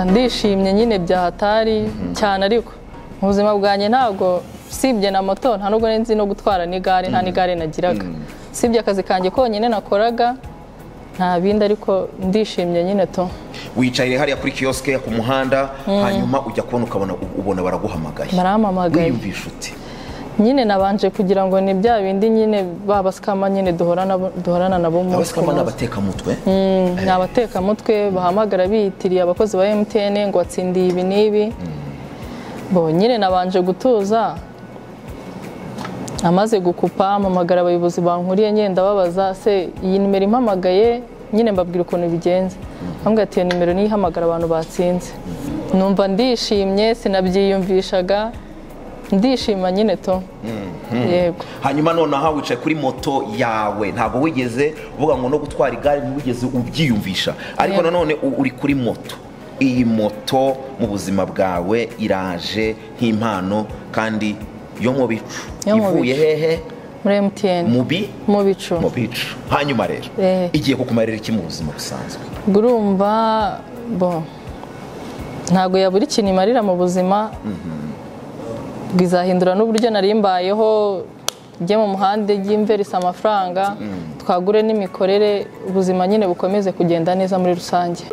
Ndishimye nyine bya hatari cyane, ariko mu buzima bwanjye ntabwo, usibye na moto, nta nubwo nzi no gutwara n'igare, nta n'igare nagiraga, usibye akazi kanjye konyine nakoraga, nta bindi, ariko ndishimye nyine to. Wicaye hariya kuri kiyosike ku muhanda, hanyuma ujya kubona ukabona ubona baraguhamagaye. Barampamagaye. Wiyumvisha ute? Nyine nabanje kugira ngo ni bya bindi nyine ba basikama nyine duhorana nabo umunsi ku Abasikama ni munsi. abatekamutwe. Ni abatekamutwe bahamagara biyitiriye abakozi ba MTN ngo watsindiye ibi n'ibi. Bo nyine nabanje gutuza, amaze gukupa mpamagara abayobozi bankuriye, nyine ndababaza: "Se iyi nimero impamagaye?" Nyine mbabwira ukuntu bigenze, bambwira ati: "Iyo nimero niyo ihamagara abantu batsinze." Numva ndishimye, sinabyiyumvishaga, ndishima nyine to, yego. Hanyuma nonaha wicaye kuri moto yawe, ntabwo wigeze uvuga ngo no gutwara igare, ntiwigeze ubyiyumvisha, ariko nanone uri kuri moto. Iyi moto mu buzima bwawe iraje nk'impano kandi yo mu bicu. Yo mu Ivuye bicu. hehe? Muri MTN. Mu bi Mu bicu. Mu bicu. Hanyuma rero igiye kukumarira iki mu buzima busanzwe? Ubwo urumva, bo ntabwo yabura ikintu imarira mu buzima, bwizahindura n'uburyo nari mbayeho, njye mu muhanda ry'imverisa amafaranga, twagure n'imikorere, ubuzima nyine bukomeze kugenda neza muri rusange.